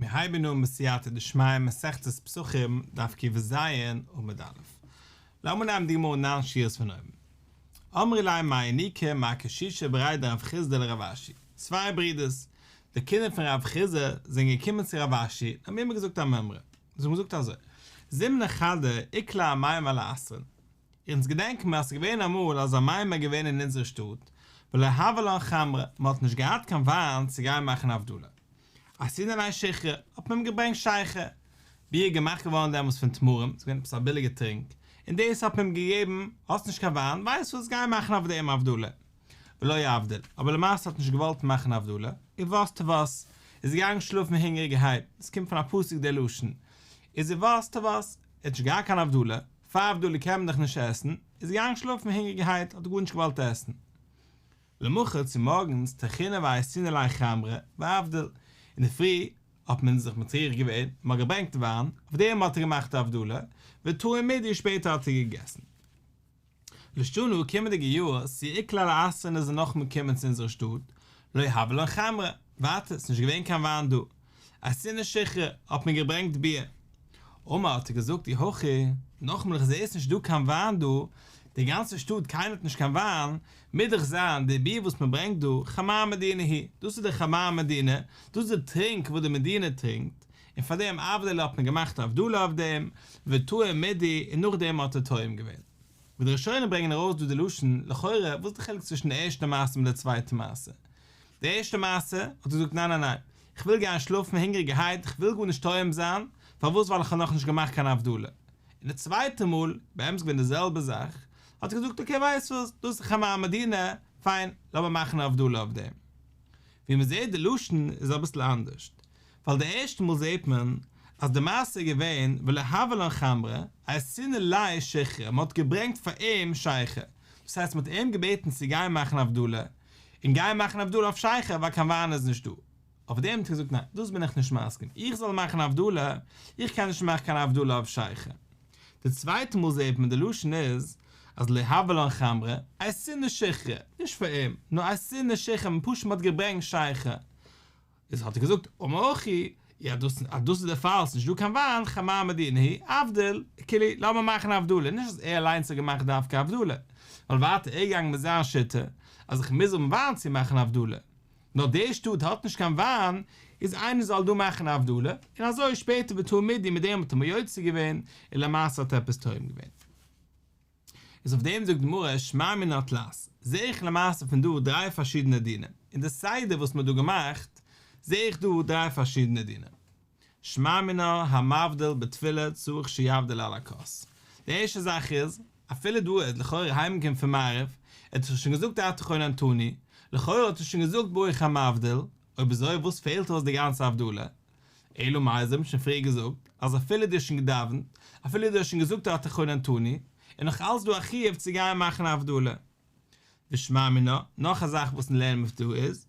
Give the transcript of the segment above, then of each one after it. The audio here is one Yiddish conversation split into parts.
מיר הייבן אן בסייעתא דשמיא מסכת פסחים דף ק"ז עמוד א'. לאמיר נעמען די גמרא ניין שורות פון אויבן. אמרי ליה מר ינוקא מר קשישא בריה דרב חסדא לרב אשי, צוויי ברידערס, די קינדער פון רב חסדא, זענען געקומען צו רב אשי און האבן אים געזאגט א מימרא. זיי האבן געזאגט אזוי, זימנא חדא איקלע אמימר לאתרין, אונז געדענקן מיר אז ס'איז געווען אמאל אז אמימר איז געווען אין אונזער שטאט, ולא הוה לן חמרא, מען האט נישט געהאט קיין וויין צו גיין מאכן הבדלה. אייתינא ליה שיכרא, האט מען אים געברענגט שכר, ביר איז געמאכט געווארן דעמאלס פון תמרים, ס'איז געווען עפעס א ביליגע טרינק, און דאס האט מען אים געגעבן, האסט נישט קיין וויין, ווייסט וואס, גיי מאכן אויף דעם הבדלה. ולא אבדיל, אבער למעשה האט נישט געוואלט מאכן הבדלה, ובת טוות, איז געגאנגען שלאפן הונגעריגערהייט, עס קומט פון א פסוק דער לשון, איז ובת טוות, ער האט נישט געהאט קיין הבדלה, פאר הבדלה קען מען דאך נישט עסן, איז געגאנגען שלאפן הונגעריגערהייט, האט גארנישט געוואלט עסן. למחר צומארגנס טרחינהו ואייתינא ליה חמרא ואבדיל, אינדערפרי האט מען זיך מטריח געווען, מען האט געברענגט וויין, אויף דעם האט ער געמאכט הבדלה, וטעים מידי שפעטער האט ער געגעסן. לשנה קומענדיגע יאר תו איקלע לאתרין איז ער נאכאמאל געקומען צו אונזערע שטאט, לא הוה לן חמרא, ווייטער ס'נישט געווען קיין וויין דא, אייתינא שיכרא, האט מען געברענגט ביר. אמר האט ער געזאגט אי הכי, נאכאמאל איך זעה עס נישט דא קיין וויין דא, די גאנצע שטאט קיינער האט נישט קיין וויין, מוז דאך זיין די ביר וואס מען ברענגט דא, חמר מדינה הוא, דאס איז די חמר מדינה, דאס איז די טרינק וואס די מדינה טרינקט, און פאר דעם אבדיל האט מען געמאכט הבדלה אויף דעם, וטעים מידי, און נאכדעם האט ער טועם געווען. ווי די ראשונים ברענגען ארויס דא די לשון, לכאורה וואס איז די חילוק צווישן די ערשטע מעשה מיט די צווייטע מעשה? די ערשטע מעשה האט ער געזאגט ניין ניין ניין, איך וויל גיין שלאפן הונגעריגערהייט, איך וויל גארנישט טועם זיין, פארוואס ווייל איך האב נאכנישט געמאכט קיין הבדלה. און די צווייטע מאל, באמת געווען די זעלבע זאך, האט ער געזאגט אקעי ווייסט וואס, דאס איז חמר מדינה, פיין, לאמיר מאכן הבדלה אויף דעם. ווי מען זעט די לשון איז אביסל אנדערשט, ווייל די ערשטע מאל זעט מען אז די מעשה איז געווען ולא הוה לן חמרא, אייתינא ליה שיכרא, מען האט געברענגט פאר אים שכר, דאס הייסט מען האט אים געבעטן צו גיין מאכן הבדלה, און גיין מאכן הבדלה אויף שכר ווייל קיין וויין איז נישט דא. אויף דעם האט ער געזאגט ניין, דאס בין איך נישט מסכים, איך זאל מאכן הבדלה, איך קען נישט מאכן קיין הבדלה אויף שכר. די צווייטע מאל זעט מען די לשון איז אז לא הוה לן חמרא, אייתינא שיכרא, נישט פאר אים, נאר אייתינא שיכרא, פשוט מען האט געברענגט שכר. איז האט ער געזאגט, אמר הכי, יא דאס אז דאס איז דער פאל, ס'נישט דא קיין וויין, חמר מדינה הוא, אבדיל, כאילו, לאמיר מאכן הבדלה, נישט אז ער אליינס האט געמאכט דווקא הבדלה, ווייל ווייטער ער איז געגאנגען מיט זיין שיטה, אז איך מוז האבן וויין צו מאכן הבדלה, נאר די שטאט האט נישט קיין וויין, איז איינער זאל דא מאכן הבדלה, און אזוי שפעטער וטעים מידי מיט דעם האט ער מיר יוצא געווען, און למעשה האט ער עפעס טועם געווען. איז אויף דעם זאגט די גמרא שמע מינה תלת, זעה איך למעשה פון דא דריי פארשידענע דינים, אין די סדר וואס מען האט דא געמאכט זעה איך דא דריי פארשידענע דינים. שמע מינה המבדיל בתפילה צריך שיבדיל על הכוס. די ערשטע זאך איז, אפילו דא איז לכאורה אהיימגעקומען פון מעריב, ער האט שוין געזאגט אתה חוננתנו, לכאורה האט ער שוין געזאגט ברוך המבדיל, אויב אזוי וואס פעלט אויס די גאנצע הבדלה? אלא מאי אזוי האט מען שוין פריער געזאגט אז אפילו דו האסט שוין געדאווענט, אפילו דו האסט שוין געזאגט אתה חוננתנו, איז נאך אלץ דא א חיוב צו גיין מאכן הבדלה. ושמע מינה, נאך א זאך וואס מיר לערנען פון דא איז,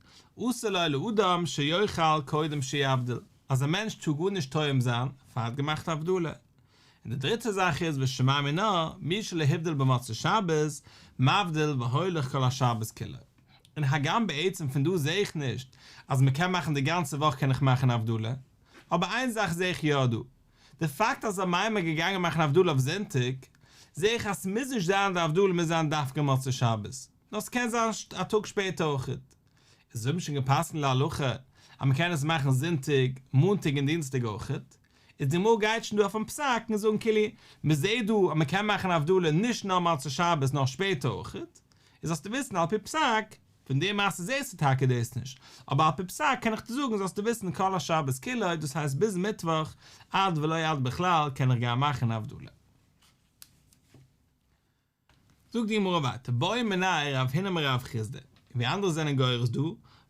אסור לו לאדם שיאכל קודם שיבדיל, אז א מענטש טאר גארנישט טועם זיין פאר ער האט געמאכט הבדלה. און די דריטע זאך איז ושמע מינה, מי שלא הבדיל במוצאי שבת, מבדיל והולך כל השבת כולה. און הגם בעצם פון דא זעה איך נישט אז מען קען מאכן די גאנצע וואך קען איך מאכן הבדלה, אבער איין זאך זעה איך יא דא, די פאקט אז אמימר איז געגאנגען מאכן הבדלה אויף זונטאג, זעה איך אז ס'מוז נישט זיין די הבדלה מוז זיין דווקא מוצאי שבת, נאר ס'קען זיין א טאג שפעטער אויכעט. איז אזוי האט מען שוין גע'פסק'נט להלכה אז מ'קען עס מאכן זונטאג, מאנטאג און דינסטאג אויכעט, איז די גמרא גייט שוין דא אויפן פסק און זאגן כאילו מ'זעהט דא אז מ'קען מאכן הבדלה נישט נאר מוצאי שבת נאר שפעטער אויכעט, איז זאלסטו וויסן על פי פסק, פון די מעשה זעהסטו טאקע דאס נישט, אבער על פי פסק קען איך דיר זאגן זאלסטו וויסן כל השבת כולו, דאס הייסט ביז מיטוואך עד ולא עד בכלל קען איך גיין מאכן הבדלה. זאגט די גמרא ווייטער, בעא מיניה רב הונא מרב חסדא, און ווי אנדערע זענען גורס דא,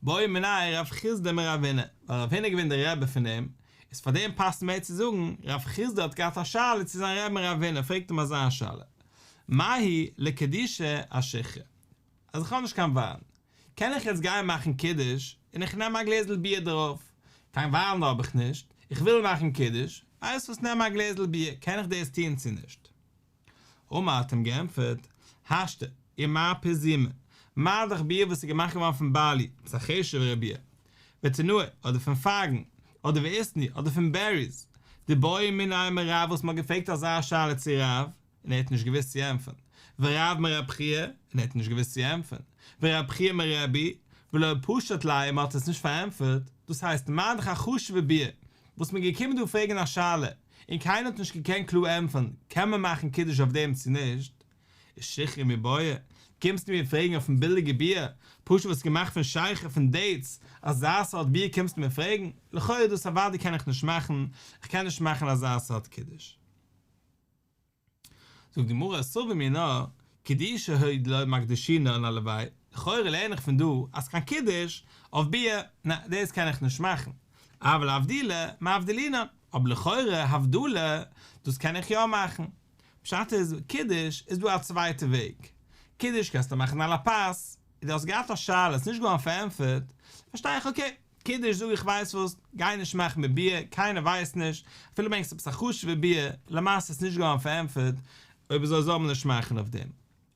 בעא מיניה רב חסדא מרב הונא, ווייל רב הונא איז געווען דער רבי פון אים, איז פאר דעם פאסט מער צו זאגן, רב חסדא האט געהאט א שאלה צו זיין רבי'ן רב הונא, פרעגט אים אזא שאלה, מהו לקדושי אשיכרא, אז איך האב נישט קיין וויין, קען איך יעצט גיין מאכן קידוש, און איך נעם א גלעזל ביר דערויף, קיין וויין האב איך נישט, איך וויל מאכן קידוש, ווייסט וואס נעם א גלעזל ביר, קען איך דאס טון צו נישט? אמר האט אים געענטפערט, השתא, ומה פזימא, מה דאך ביר וואס איז געמאכט געווארן פון בארלי, וואס איז א חשוב'ערע ביר, ותנאי, אדער פון פייגן, אדער ואיתני, אדער פון בעריס, דבעו מיניה מרב וואס מ'האט געפרעגט אזא שאלה צו רב, און ער האט נישט געוואוסט צו ענטפערן, ורב מרב חייא, און ער האט נישט געוואוסט צו ענטפערן, ורב חייא מרבי, ולא פשט ליה, מ'האט עס נישט פארענטפערט, דאס הייסט מה דאך א חשוב'ע ביר, וואס מ'איז געקומען דא פרעגן א שאלה, און קיינער האט נישט געקענט קלאר ענטפערן, קען מען מאכן קידוש אויף דעם צו נישט? איז שיכרא מיבעיא, קומסטו מיר פרעגן אויפן ביליגע ביר, פשוט וואס איז געמאכט פון שכר פון דעיטס, אזא סארט ביר קומסטו מיר פרעגן? לכאורה דאס אוודאי קען איך נישט מאכן, איך קען נישט מאכן אזא סארט קידוש. זאגט די גמרא סבור מינה, קידושא הוא דלא מקדשינן עילויה, לכאורה לערן איך פון דא אז קיין קידוש אויף ביר, נע דאס קען איך נישט מאכן, אבל הבדולי מבדלינן, אבער לכאורה הבדלה דאס קען איך יא מאכן, פשט איז, קידוש איז דא א צווייטע וועג, קידוש קענסטו מאכן על הפת, און דו האסט געהאט א שאלה, עס איז נישט געווארן פארענטפערט, פארשטיי איך אקעי, קידוש זאג איך ווייסט וואס, גיי נישט מאכן מיט ביר, קיינער ווייסט נישט, אפילו ברענגסט עפעס א חשוב'ע ביר, למעשה איז נישט געווארן פארענטפערט, אויב אזוי זאל מען נישט מאכן אויף דעם.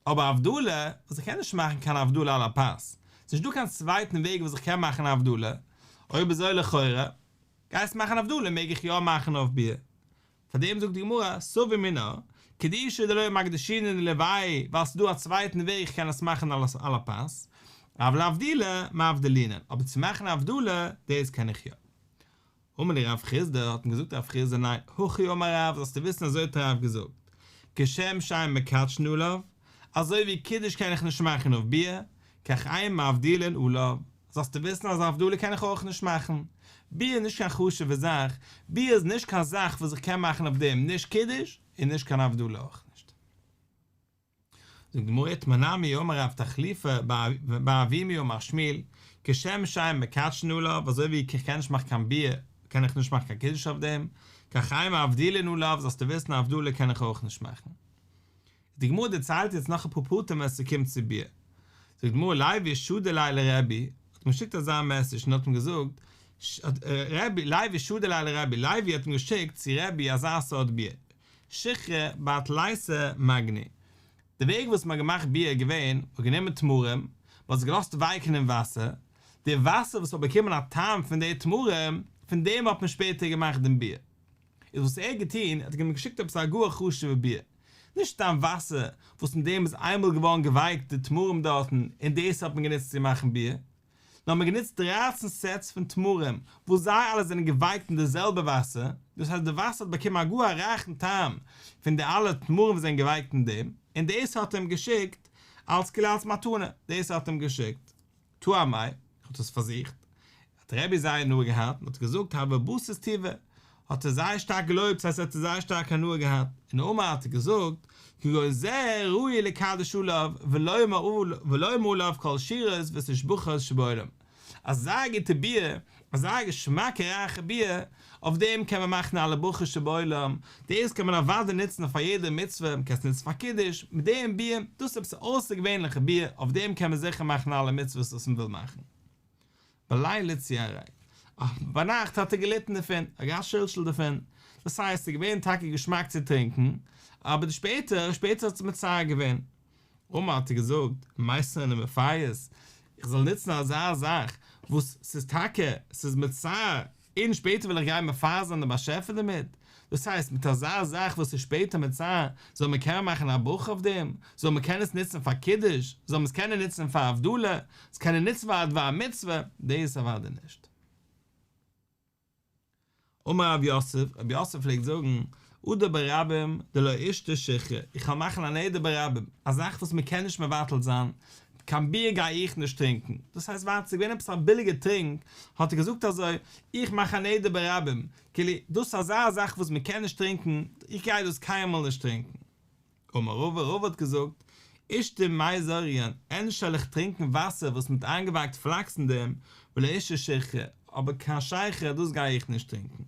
אבער הבדלה, וואס איך קען נישט מאכן קיין הבדלה על הפת, ס'איז נישט דא קיין צווייטן וועג וואס איך קען מאכן הבדלה, אויב אזוי לכאורה, גייסט מאכן הבדלה מעג איך יא מאכן אויף ביר. פאר דעם זאגט די גמרא, סבור מינה, קידושא דלא מקדשינן עילויה, ווייל ס'איז דא א צווייטן וועג איך קען עס מאכן על הפת, אבל הבדולי מבדלינן, אבער צו מאכן הבדלה, דאס קען איך יא. אמר ליה רב חסדא, האט אים געזאגט רב חסדא, ניין, הכי אמר רב, זאלסטו וויסן אזוי האט רב געזאגט, כשם שאין מקדשין עליו, אזוי ווי קידוש קען איך נישט מאכן אויף ביר, כך אין מבדילין עליו, זאלסטו וויסן אז הבדלה קען איך אויך נישט מאכן. ביר איז נישט קיין חשוב'ע זאך, ביר איז נישט קיין זאך וואס איך קען מאכן אויף דעם נישט קידוש און נישט קיין הבדלה אויך נישט. זאגט די גמרא איתמר נמי אמר רב תחליפא בר אבימי אמר שמואל, כשם שאין מקדשין עליו, אזוי ווי איך קען נישט מאכן קיין ביר קען איך נישט מאכן קיין קידוש אויף דעם, כך אין מבדילין עליו, זאלסטו וויסן הבדלה קען איך אויך נישט מאכן. די גמרא דערציילט יעצט נאך אפאר פרטים ווען ס'קומט צו ביר. זאגט די גמרא לוי שדר ליה לרבי, האט אים געשיקט אזא מעסעדזש און האט אים געזאגט, רבי, לוי שדר ליה לרבי, לוי האט אים געשיקט צו רבי אזא סארט ביר, שיכרא בר תליסר מגני. די וועג וואס מ'האט געמאכט ביר איז געווען, מ'האט גענומען תמרים, מ'האט עס געלאזט ווייקן אין וואסער, די וואסער וואס האט באקומען א טעם פון די תמרים, פון דעם האט מען שפעטער געמאכט דעם ביר. איז וואס ער האט געטון, ער האט אים געשיקט עפעס א גאר חשוב'ע ביר, נישט סתם וואסער, וואס אין דעם איז איינמאל געווארן געווייקט די תמרים דארטן און דאס האט מען גענוצט צו מאכן ביר, נאר מען האט גענוצט דרייצן סעטס פון תמרים וואס זיי אלע זענען געווייקט אין די זעלבע וואסער, דאס הייסט די וואסער האט באקומען א גאר א רייכן טעם פון די אלע תמרים וואס זענען געווייקט אין דעם, און דאס האט ער אים געשיקט אלס כאילו אלס מתנה, דאס האט ער אים געשיקט. טעמיה, האט עס פארזוכט, האט רבי זייער הנאה געהאט און האט געזאגט הוה בסיס טובא, האט ער זייער שטארק געלויבט, ס'הייסט ער האט זייער שטארק הנאה געהאט, און אמר האט ער געזאגט, כגון זה ראוי לקדש עליו ולומר עליו כל שירות ותשבחות שבעולם, אזא גוטע ביר, אזא געשמאקע רייכע ביר, אויף דעם קען מען מאכן אלע ברכות שבעולם, דאס קען מען אוודאי נוצן פאר יעדע מצוה, מען קען עס נוצן פאר קידוש, מיט דעם ביר, דאס איז עפעס א אויסערגעווענליכע ביר, אויף דעם קען מען זיכער מאכן אלע מצוות וואס מען וויל מאכן. בליליא ציעריה, ביינאכט האט ער געליטן דערפון, ער האט געהאט שלשול דערפון, דאס הייסט ס'איז געווען טאקע געשמאק צו טרינקען, אבער שפעטער, שפעטער האט עס מצער געווען. אמר האט ער געזאגט, מיסרן ומפייס, איך זאל נוצן אזא זאך וואס ס'איז טאקע, ס'איז מצער, און שפעטער וועל איך גיין מפייס זיין דעם באשעפער דערמיט, דאס הייסט מיט אזא זאך וואס איז שפעטער מצער, זאל מען קענען מאכן א ברכה אויף דעם, זאל מען קענען עס נוצן פאר קידוש, זאל מען עס קענען נוצן פאר הבדלה, עס קענען נוצן פאר א דבר מצוה, דאס אוודאי נישט. אמר רב יוסף, רב יוסף פלעגט זאגן, אדור ברבים דלא אשתי שיכרא, איך וועל מאכן א נדר ברבים, א זאך וואס מען קען נישט מבטל זיין, קיין ביר גיי איך נישט טרינקען, דאס הייסט ווייל ס'איז געווען עפעס א ביליגע טרינק, האט ער געזאגט אזוי, איך מאך א נדר ברבים, כאילו, דאס איז אזא זאך וואס מען קען נישט טרינקען, איך גיי דאס קיינמאל נישט טרינקען. אמר רבא, רבא האט געזאגט, אשתי מי זוריין, ענדערש וועל איך טרינקען וואסער וואס מ'האט איינגעווייקט פלאקס אין דעם, ולא אשתי שיכרא, אבער קיין שכר דאס גיי איך נישט טרינקען.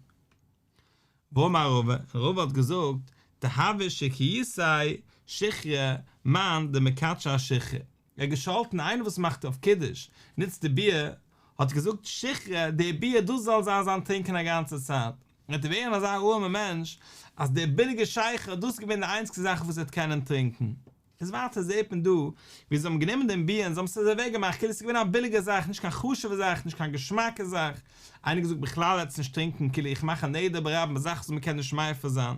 ואמר רבא, און רבא האט געזאגט, תהוי שכיותיה שיכרא מאן דמקדש אשיכרא, ער האט געשאלטן איינער וואס מאכט אויף קידוש, נוצט די ביר, האט ער געזאגט שיכרא, די ביר דאס זאל זיין זיין טרינקען א גאנצע צייט, וועט ער ווערן אזא ארעמער מענטש, אז די ביליגע שכר דאס איז געווען די איינציגסטע זאך וואס ער וועט קענען טרינקען. איז ווייטער זעט מען דא ווי זיי האבן גענומען דעם ביר און זיי האבן עס אזוי אוועק געמאכט כאילו עס איז געווען א ביליגע זאך, נישט קיין חשוב'ע זאך, נישט קיין געשמאקע זאך, איינער געזאגט בכלל עטס נישט טרינקען כאילו איך מאך א נדר ברבים א זאך וואס מען קען נישט מפר זיין,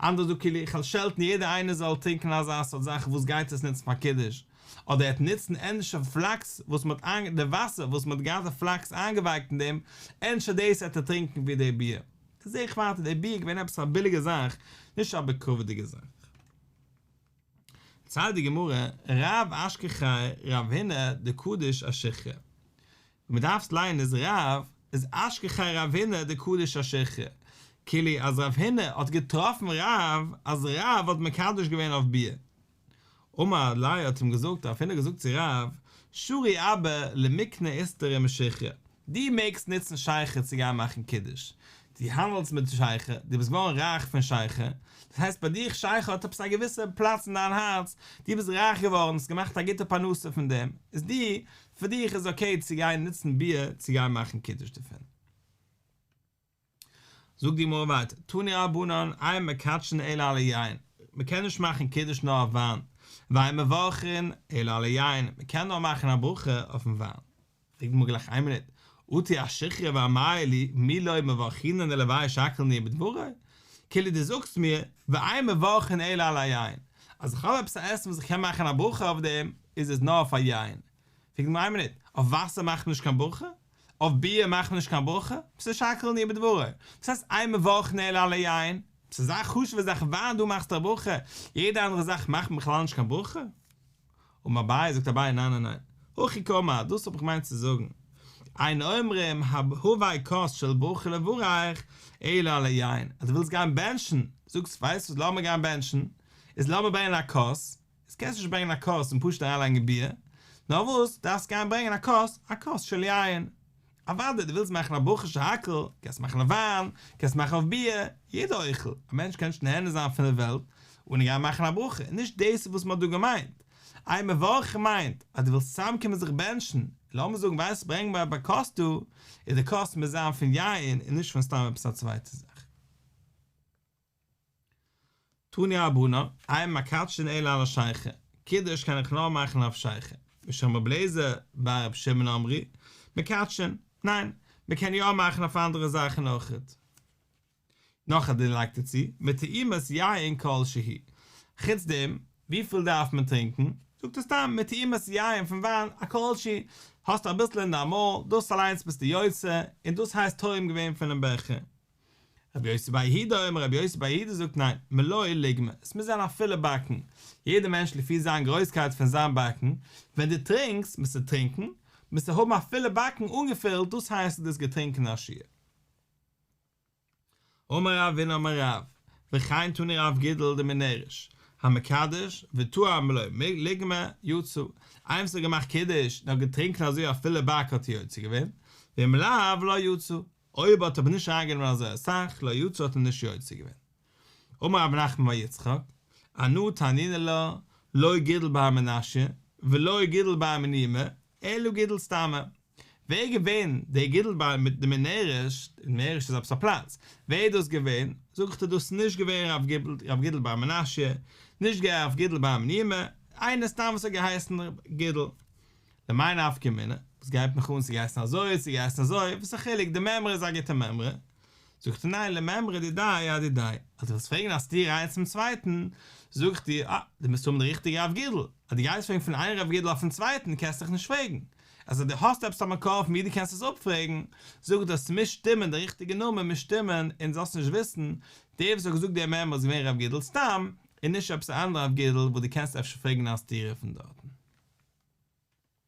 אנדערע זאגט כאילו איך וועל שעלטן יעדער איינער זאל טרינקען אזא סארט זאך וואס גייט עס נוצן פאר קידוש, אדער ער וועט נוצן ענדערש פלאקס וואס מען האט די וואסער וואס מען האט געהאט די פלאקס איינגעווייקט אין דעם, ענדערש דאס וועט ער טרינקען ווי די ביר. זעה איך ווייטער די ביר איז געווען עפעס א ביליגע זאך, נישט א בכבוד'יגע זאך. דערציילט די גמרא, רב אשכחיה רב הונא דקדיש אשיכרא. ווי מען דארף עס לייענען איז רב איז אשכחיה רב הונא דקדיש אשיכרא, כאילו אז רב הונא האט געטראפן רב אז רב האט מקדש געווען אויף ביר. אמר ליה האט אים געזאגט רב הונא האט געזאגט צו רב, שרי אבא למיקני איסתרא משיכרא, דו מעגסט נוצן שכר צו גיין מאכן קידוש, דו האנדלסט מיט שכר, דו ביסט געווארן רייך פון שכר, דאס הייסט ביי דיך שכר האט עפעס א געוויסע פלאץ אין דיין הארץ, דו ביסט רייך געווארן, האסט געמאכט א גוטע פרנסה פון דעם, איז דו, פאר דיך איז אקעי צו גיין נוצן ביר צו גיין מאכן קידוש דערפון. זאגט די גמרא ווייטער, תנו רבנן, אין מקדשין אלא על היין, מען קען נישט מאכן קידוש נאר אויף וויין, ואין מברכין אלא על היין, מען קען נאר מאכן א ברכה אויפן וויין. פרעגט די גמרא גלייך איין מינוט, אטו אשיכרא ואמיא מי לא מברכינן עילויה שהכל נהיה בדברו, כאילו דו זאגסט מיר, ואין מברכין אלא על היין, אז איך האב עפעס א עסן וואס איך קען מאכן א ברכה אויף דעם, איז עס נאר אויף א יין. פרעגט די גמרא איין מינוט, אויף וואסער מאכט מען נישט קיין ברכה? אויף ביר מאכט מען נישט קיין ברכה? וואס איז שהכל נהיה בדברו? וואס הייסט אין מברכין אלא על היין? ס'איז אזא חשוב'ע זאך וויין דא מאכסטו א ברכה, יעדע אנדערע זאך מאכט מען בכלל נישט קיין ברכה? אמר אביי, זאגט אביי ניין ניין ניין, הכי קאמר, דאס האב איך געמיינט צו זאגן, אין אומרים הבא כוס של ברכה לברך אלא על היין, אז דו ווילסט גיין בענטשן, זאגסט ווייסט וואס לאמיר גיין בענטשן, איז לאמיר ברענגען א כוס, איז קענסט נישט ברענגען א כוס און פשוט אריינלייגן ביר, נאר וואס, דארפסט גיין ברענגען א כוס, א כוס של יין. אוודאי דו ווילסט מאכן א ברכה שהכל, קענסט מאכן אויף וויין, קענסט מאכן אויף ביר, יעדע אוכל, א מענטש קען נישט נהנה זיין פון די וועלט אן גיין מאכן א ברכה, און נישט דאס איז וואס מען האט דא געמיינט. אין מברכין מיינט אז דו ווילסט צוזאמקומען זיך בענטשן, לאמיר זאגן ווייסט ברענג מיר א כוס דא, איז די כוס מוז זיין פון יין און נישט פון סתם עפעס א צווייטע זאך. תנו רבנן, אין מקדשין אלא על השכר, קידוש קען איך נאר מאכן אויף שכר, משום רבי אליעזר בר רבי שמעון אמרו, מקדשין, ניין, מען קען יא מאכן אויף אנדערע זאכן אויכעט. נאך א דין לייגט ער צו, מטעימת יין כל שהוא. חוץ דעם, וויפיל דארף מען טרינקען? זאגט ער סתם, מטעימת יין פון וויין, א כל שהוא, האסט אביסל אין דיין מויל, דאס אליינס ביסטו יוצא, און דאס הייסט טועם געווען פונעם בעכער. רבי יוסי בר יהודה אומר רבי יוסי בר יהודה זאגט ניין, מלא לוגמא, עס מוז זיין א פולע באקן, יעדער מענטש לפי זיין גרויסקייט פון זיין באקן, ווען דו טרינקסט, מוזטו טרינקען, מוזטו האבן א פולע באקן אנגעפילט, דאס הייסט דו האסט געטרינקען א שיעור. אמר רבינא אמר רב, וכן תני רב גידל דמנרש, המקדש, וטעם מלא לוגמא, יצא, איינער וואס האט געמאכט קידוש און האט געטרינקען אזוי א פולע באק האט ער יוצא געווען, ואם לאו, לא יצא, אויב האט ער אבער נישט אריינגענומען אזוי אסאך, לא יצא האט ער נישט יוצא געווען. אמר רב נחמן בר יצחק, אנא תנינא לה, לא גידל בר מנשיא, ולא גידל בר מניומי, אלא גידל סתמא. ווער איז געווען דער גידל בר דמנרש, נרש איז עפעס א פלאץ, ווער איז דאס געווען? זאג איך דיר דאס איז נישט געווען רב גידל בר מנשיא, נישט געווען רב גידל בר מניומי, איינער סתם וואס האט געהייסן גידל. למאי נפקא מינה? וואס גייט מיך אן צו געהייסן אזוי צו געהייסן אזוי, וואס א חילוק, די מימרא איז א גוטע מימרא. זאגט ער ניין למימרא דידיה אדידיה, אז דו ווילסט פרעגן א סתירה איינס צום צווייטן, זאג איך דיר, אה, דו מוזט האבן די ריכטיגע רב גידל, אז דו גייסט פרעגן פון איין רב גידל אויפן צווייטן קענסטו דיך נישט פרעגן, אז דו האסט עפעס א מקור פון ווי דו קענסט עס אפפרעגן, זאג איך דיר ס'מוז שטימען די ריכטיגע נאמען מוז שטימען און זאלסט נישט וויסן, דער וואס האט געזאגט די מימרא איז געווען רב גידל סתם, און נישט עפעס א אנדערע רב גידל וואס דו קענסט אפשר פרעגן א סתירה פון דארטן.